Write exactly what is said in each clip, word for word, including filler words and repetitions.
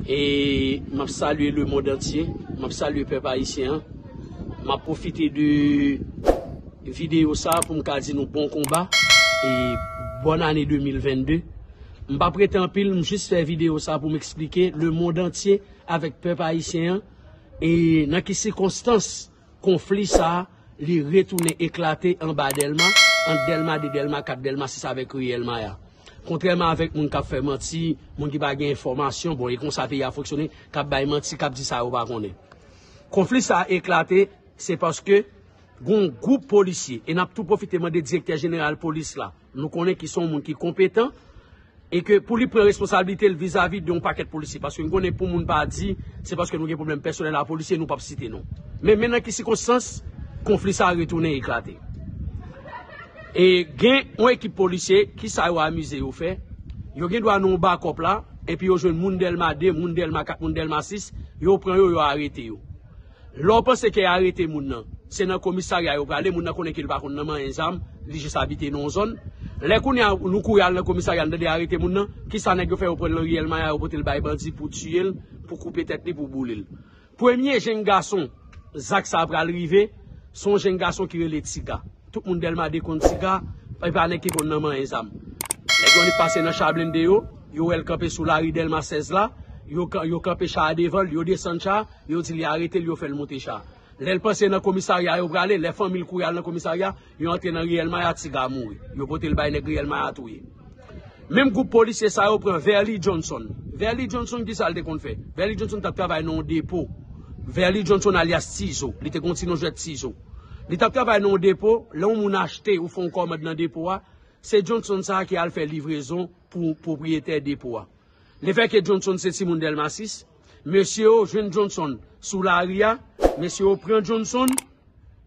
E m ap salye lemonn antye, m ap salye pèp ayisyen an. M ap pwofite de videyo sa a pou m ka di nou bon konba e bòn ane de mil vennde. M p ap rete anpil, m jis fè videyo sa a pou m eksplike lemonn antye avèk pèp ayisyen an e nan ki sikonstans konfli sa a, li retounen eklate anba Dèlma, ant Dèlma de, Dèlma kat, Dèlma sis avèk riyèl Maya. Kontrèman avèk moun k ap fè manti, moun ki pa gen enfòmasyon, bon, e konsa peyi a fonksyone, k ap bay manti, k ap di sa yo pa konnen. Konfli sa a eklate, se paske gon gwoup polisye, e n ap tou pwofite mande direktè jeneral polis la, nou konnen ki se yon moun ki konpetan, e ke pou li pran responsablite l vizavi de yon pakèt polisye. Paske n konnen pou moun pa di, se paske nou gen pwoblèm pèsonèl a polisye, nou p ap site non. Men, men nan ki sikonstans konfli sa a retounen eklate. E gen yon ekip polisye, ki sa yo amize yo fè? Yo gen dwa nan yon bakòp la, epi yo jwenn moun Dèlma de, moun Dèlma kat, moun Dèlma sis, yo pran yo, yo arete yo. Lè w panse ke arete moun nan, se nan komisarya yo prale, moun nan konnen ke l pa konn nan manyen zam, li jis abite nan yon zòn. Lè kounye a nou kouri al nan komisarya, n tande arete moun nan, ki sa nèg yo fè? Yo pran l nan riyèl Maya, yo pote l bay bandi pou tiye l, pou koupe tèt li, pou boule l. Premye jenn gason zak sa a pral rive, se yon jenn gason ki rele Tiga. Tout moun Dèlma de konn Tiga, e pa nèg ki konn nan manyen zam. Nèg yo annik pase nan cha blende yo, yo wè l kanpe sou lari Dèlma sèz la, yo, ka- yo kanpe cha a devan l, yo desann cha a, yo di li arete l, yo fè l monte cha a. Lè l panse nan komisarya yo prale, lè fanmi l kouri al nan komisarya, yo antre nan riyèl Maya, Tiga mouri. Yo pote l bay nèg riyèl Maya touye. Menm gwoup polisye sa yo pran Verly Johnson. Verly Johnson, ki sa l te konn fè? Verly Johnson t ap travay nan yon depo. Verly Johnson alyas Tizo. Li te gen yon ti non jwèt Tizo. Li t ap travay nan yon depo, lè yon moun achte ou fè yon kòmand nan depo a, se Johnson sa a ki al fè livrezon pou pwopriyetè depo a. Lefètke Johnson se timoun Dèlma sis, mesye yo jwenn Johnson sou lari a, mesye yo pran Johnson,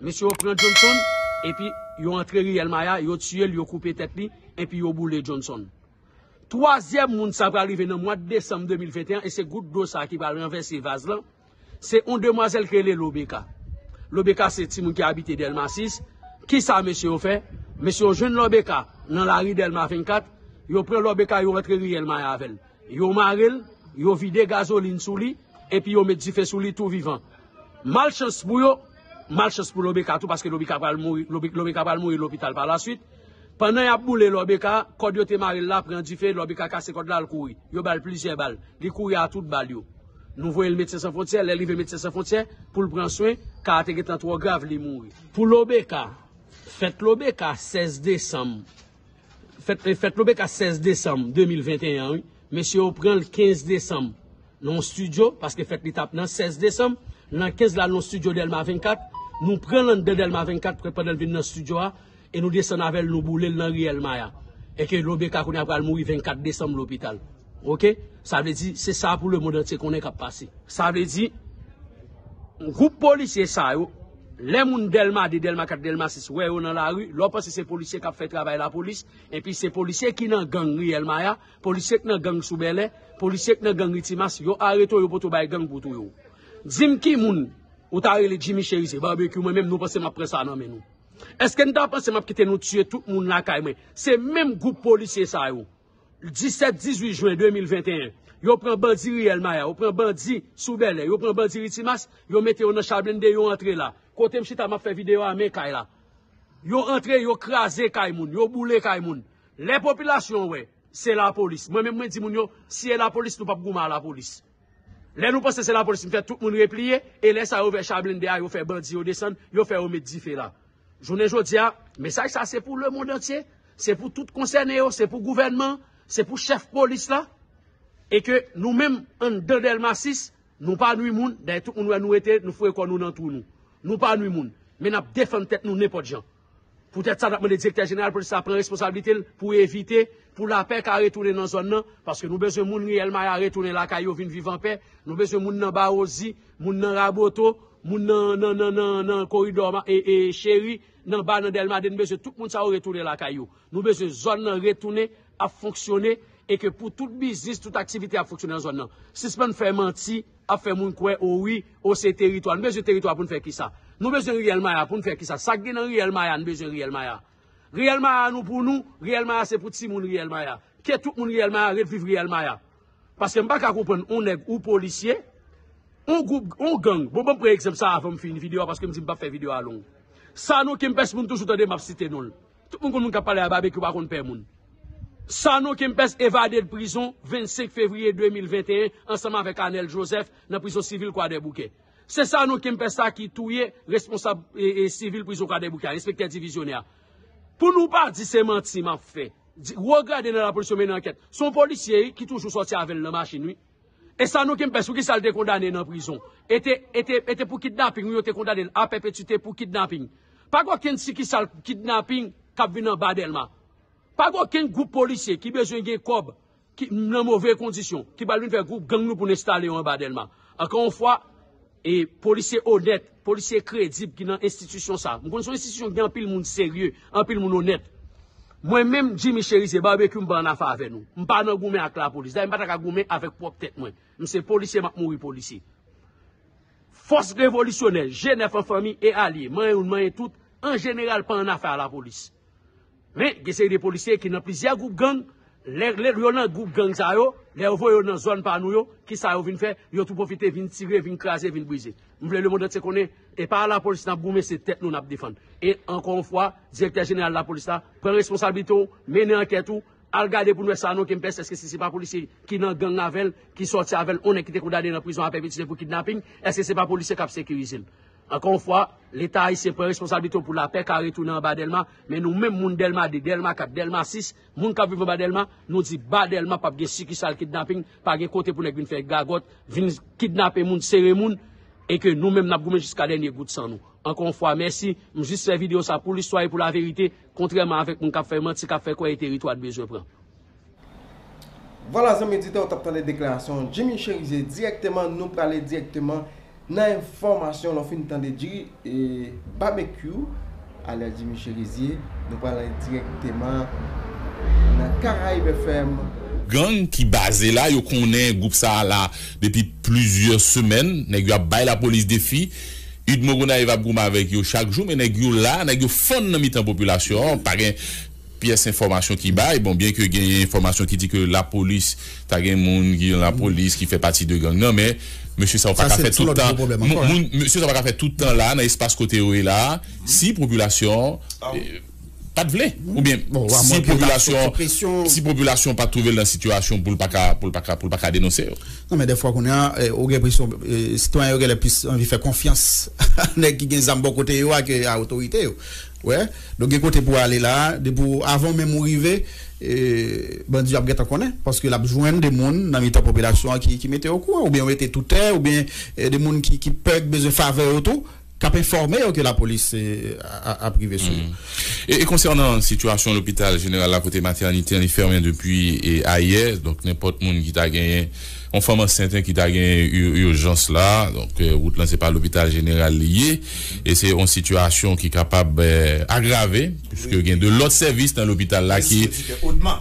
mesye yo pran Johnson, epi yo antre riyèl Maya, yo tiye l, yo koupe tèt li, epi yo boule Johnson. Twazyèm moun sa pral rive nan mwa desanm de mil venteyen, e se gout dlo sa ki pral ranvèse vaz lan, se yon demwazèl ki rele Lobeka. Lobeka se timoun ki abite Dèlma sis. Ki sa mesye yo fè? Mesye yo jwenn Lobeka nan lari Dèlma vennkat, yo pran Lobeka, yo antre riyèl Maya avè l. Yo mare l, yo vide gazolin sou li, epi yo met dife sou li tou vivan. Malchans pou yo, malchans pou Lobeka tou, paske Lobeka pral mouri, Lobe- Lobeka pral mouri lopital pa laswit. Pandan y ap boule Lobeka, kòd yo te mare l la pran dife, Lobeka kase kòd la, l kouri. Yo ba l plizyè bal. Li kouri a tout bal yo. Nou voye l Medsen San Fwontyè, lè l rive Medsen San Fwontyè, pou l pran swen, ka a te gentan twò grav, li mouri. Pou Lobeka, fèt Lobeka sèz desanm, fèt, fèt Lobeka sèz desanm de mil venteyen an, wi. Mesye yo pran l kenz desanm nan yon estidyo, paske fèt li t ap nan sèz desanm, nan kenz la nan yon estidyo Dèlma vennkat, nou pran l anndan Dèlma vennkat, pandan l vin nan estidyo a, e nou desann avè l, nou boule l nan riyèl Maya. E ke Lobeka kounye a pral mouri vennkat desanm lopital. Oke? Sa vle di, se sa pou lemonn antye konnen k ap pase. Sa vle di, gwoup polisye sa yo, lè moun Dèlma de, Dèlma kat, Dèlma sis wè yo nan lari, lè w panse se polisye k ap fè travay lapolis, epi se polisye ki nan gang riyèl Maya, polisye k nan gang sou Bèlè, polisye k nan gang Ritimas, yo arete w, yo pote w bay gang pou touye w. Di m ki moun ou ta rele Jimmy Cherizier, Barbecue, mwen menm nou panse m ap pran sa nan men nou? Èske n ta panse m ap kite nou tiye tout moun lakay mwen? Se menm gwoup polisye sa yo. Disèt, dizuit jen de mil venteyen, yo pran bandi riyèl Maya, yo pran bandi sou Bèlè, yo pran bandi Ritimas, yo mete yo nan cha blende, yo antre la. Kote m chita, m ap fè videyo a, men kay la. Yo antre, yo kraze kay moun, yo boule kay moun. Lè popilasyon wè, se lapolis. Mwen menm, mwen di moun yo, si e lapolis, nou p ap goumen a lapolis. Lè nou panse se lapolis, m fè tout moun repliye, e lè sa yo ouvè cha blende a, yo fè bandi yo desann, yo fè yo met dife la. Jounen jodi a, mesaj sa se pou lemonn antye, se pou tout konsène yo, se pou gouvènman, se pou chèf polis la, e ke nou menm, anndan Dèlma sis, nou pa nwi moun, dayè tout moun wè nou rete, nou foure kò nou nan twou nou. Nou pa nwi moun, men n ap defann tèt nou nenpòt jan. Poutèt sa, n ap mande direktè jeneral polis la pran responsablite l pou evite, pou lapè ka retounen nan zòn nan, paske nou bezwen moun riyèl Maya retounen lakay yo, vin viv anpè. Nou bezwen moun nan Bawozi, moun nan Raboto, moun nan, nan, nan, nan, nan koridò Ma- e, e, Cheri, nan ba nan Dèlma de, nou bezwen tout moun sa yo retounen lakay yo. Nou bezwen zòn nan retounen ap fonksyone e ke pou tout biznis, tout aktivite ap fonksyone nan zòn nan. Sispann fè manti, ap fè moun kwè, o wi, o se teritwa. Nou bezwen teritwa pou n fè kisa? Nou bezwen riyèl Maya pou n fè kisa? Sa k gen nan riyèl Maya, nou bezwen riyèl Maya. Riyèl Maya nou pou nou, riyèl Maya se pou timoun riyèl Maya. Ke tout moun riyèl Maya ret viv riyèl Maya. Paske m pa ka konprann yon nèg ou polisye, yon gwoup, yon gang. Bon, ban m pran egzanp sa avan m fini videyo a, paske m di m p ap fè videyo a long. Sanon Kempès, moun toujou tande m ap site non l. Tout moun konn moun k ap pale a Babekyou pa konn pè moun. Sanon Kempès evade prizon vennsenk fevriye de mil venteyen ansanm avèk Anèl Joseph nan prizon sivil Kwadèboukè. Se Sanon Kempès sa ki touye responsab e, e, sivil prizon Kwadèboukè a, enspektè divizyonè a. Pou nou pa di se manti m ap fè. Di, wo grade nan lapolis yo mennen ankèt. Se yon polisye ki toujou sòti avè l nan machin, wi. E Sanon Kempès, poukisa l te kondane nan prizon? E te, e te, e te pou kidnaping, wi, yo te kondane l a pèpetite pou kidnaping. Pa gen okenn sikisal kidnaping k ap vin anba Dèlma. Pa gen okenn gwoup polisye ki bezwen gen kòb, ki nan move kondisyon, ki pral vin fè gwoup gang nou pou n enstale yo anba Dèlma. Ankò yon fwa, e polisye onèt, polisye kredib ki nan enstitisyon sa. M konn se yon enstitisyon ki gen anpil moun serye, anpil moun onèt. Mwen menm, Jimmy Cherizier, Babekyou, m pa annafè avè nou. M pa nan goumen ak lapolis. Dayè, m pa ta ka goumen avèk pwòp tèt mwen. M se polisye, m ap mouri polisye. Fòs revolisyonè, G nèf an fanmi e alye, manyen youn, manyen tout, an jeneral pa annafè a lapolis. Men, gen seri de polisye ki nan plizyè gwoup gang, lè, lè yo nan gwoup gang sa yo, lè yo voye yo nan zòn pa nou yo, kisa yo vin fè? Yo tou pwofite vin tire, vin kraze, vin brize. M vle lemonn antye konnen, e pa lapolis n ap goumen, se tèt nou n ap defann. E ankò yon fwa, direktè jeneral lapolis la, pran responsablite w, mennen ankèt ou, al gade pou n wè Sanon Kempès, èske si se pa polisye ki nan gang avè l, ki sòti avè l, yon nèg ki te kondane nan prizon a pèpetite pou kidnaping, èske se pa polisye k ap sekirize l? Ankò yon fwa, Leta ayisyen pran responsablite w pou lapè ka retounen anba Dèlma, men nou menm moun Dèlma de, Dèlma kat, Dèlma sis, moun k ap viv anba Dèlma, nou di ba Dèlma p ap gen sikisal kidnaping, pa gen kote pou nèg vin fè gagòt, vin kidnape moun, sere moun, e ke nou menm n ap goumen jiska dènye gout san nou. Ankò yon fwa, mèsi, m jis fè videyo sa pou listwa e pou laverite, kontrèman avèk moun k ap fè manti, k ap fè kwè e teritwa n bezwen pran. Vwala, zanmi oditè, w t ap tande deklarasyon Jimmy Cherizier dirèkteman. Nou prale dirèkteman nan enfòmasyon. Lè w fin tande Jiri, e, Babekyou, alyas Jimmy Cherizier, nou prale dirèkteman nan Caraïbes F M. Gang ki baze la, yo konnen gwoup sa a la depi plizyè semèn. Nèg yo ap bay lapolis defi. Udmo Gonayiv ap goumen avèk yo chak jou, men nèg yo la, nèg yo fann nan mitan popilasyon an. Pa gen pyès enfòmasyon ki bay. Bon, byenke gen enfòmasyon ki di ke lapolis, ta gen moun ki nan lapolis ki fè pati de gang nan, men mesye sa yo pa ka fè tout tan. Moun, mesye sa yo pa ka fè tout tan la, nan espas kote yo ye la, si popilasyon an, eh, pa t vle. Oubyen si popilasyon, si popilasyon pa t twouve l nan sitiyasyon pou l pa ka, pou l pa ka, pou l pa ka denonse yo. Non, men dèfwa kounye a, eh, ou gen enpresyon, eh, sitwayen yo genlè plis anvi fè konfyans a nèg ki gen zam bò kote yo a ke a otorite yo. Wè, donk gen kote pou ale la, depi w, avan w menm ou rive, eh, bandi yo ap gentan konnen, paske l ap jwenn de moun nan mitan popilasyon an ki, ki mete yo okouran, oubyen yo mete toutè, oubyen, eh, de moun ki, ki pè, ki bezwen favè yo tou, k ap enfòme yo ke lapolis, eh, a, a, ap rive sou yo. E, e konsènan sitiyasyon lopital jeneral la kote matènite an li fèmen depi, e, ayè, donk nenpòt moun ki ta genyen, yon fanm ansent ki ta genyen ijans la, donk, e, wout lan se pa lopital jeneral li ye, e se yon sitiyasyon ki kapab, e, agrave, piske gen de lòt sèvis nan lopital la ki,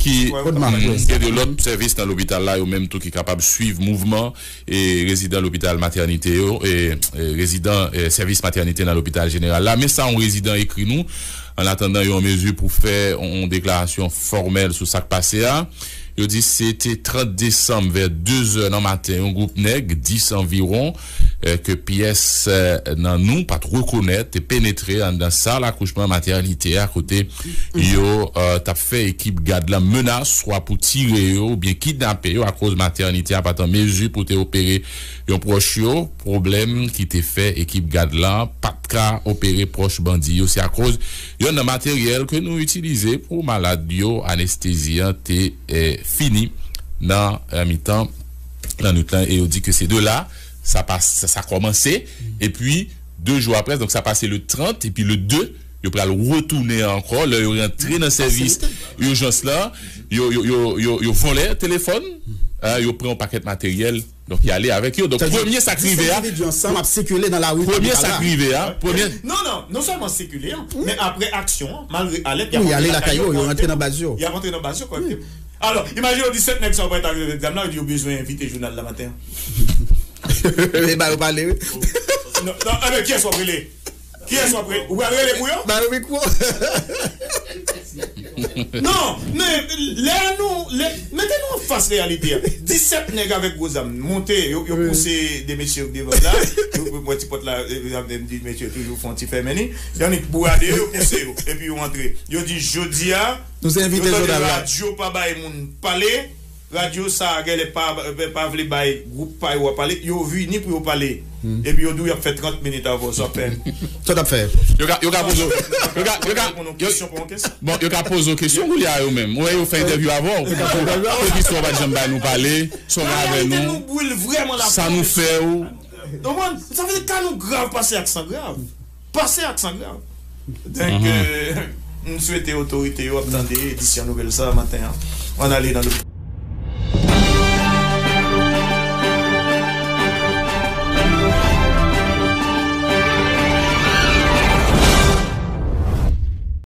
ki, gen de lòt sèvis nan lopital la yo menm tou ki kapab swiv mouvman e rezidan lopital matènite yo, e, e rezidan, e, sèvis matènite nan lopital jeneral la. Men sa yon rezidan ekri nou, an atandan yo an mezi pou fè yon deklarasyon fòmèl sou sa k pase a. Yo di se te trant desanm vè de zè nan maten, yon gwoup nèg, dis anviwon, e, ke pyès, e, nan nou pa t rekonèt, te penetre anndan sal akouchman matènite a kote yo, e, t ap fè ekip gad la menas swa pou tire yo oubyen kidnape yo akoz matènite a pa t an mezi pou te opere yon pwòch yo, pwoblèm ki te fè ekip gad la pa t ka opere pwòch bandi yo. Se akoz yonn nan materyèl ke nou itilize pou malad yo, anestezi an te, e, fini nan, e, mitan lannwit lan, e yo di ke se de la sa pa, sa, sa kòmanse, epi de jou apre, donk sa pase le trant, epi le de, yo pral retounen ankò, lè yo rantre nan sèvis ijans la, yo, yo, yo, yo, yo vòlè telefòn, e, yo pran yon pakèt materyèl, donk y ale avèk yo. Donk premye sa k rive a, premye sa k rive a, premye Non, non, non sèlman sikile an, men apre aksyon an, malgre alèt, y ap antre lakay yo, yo antre nan baz yo. Y ap antre nan baz yo, kòrèkteman. Alò, imajine w di sèt nèg sa yo parèt ak zam la, yo di yo bezwen envite jounal la maten an. E ba yo pale, wi. Non, non, anben, kiyès w ap rele? Kiyès w ap rele? Ou pral rele pou yo? Ba yo mikwo. Non, men lè nou lè, mete nou anfas reyalite a. Disèt nèg avèk gwo zam monte, yo, yo pouse de mesye yo devan la. Yo, yo pran ti pòt la, yo di mesye toujou fè yon ti fèmen li. Yannick bourade yo, yo pouse yo, epi yo antre. Yo di jodi a, Nou se yo envite tande jounal la. Radyo pa bay moun pale. Radyo sa a genlè pa, pa vle bay gwoup pa yo a pale. Yo vini pou yo pale. Epi yo di w y ap fè trant minit avè w, sa pèn. Sa t ap fè? Yo ka, yo ka poze, yo ka, yo ka, Reponn yon yo, kesyon pou yon kesyon. bon, yo ka poze w kesyon koulye a yo menm. Ou wè yo fè entèvyou avè w. Poukisa w pa t janm bay nou pale, sove avè Reyalite nou, nou bril vrèman la. Sa nou fè ou. Konprann? Sa vle di ka nou grav pase ak san grav. Pase ak san grav. Donk, euh, m swete otorite yo ap tande edisyon nouvèl sa maten an. Ann ale nan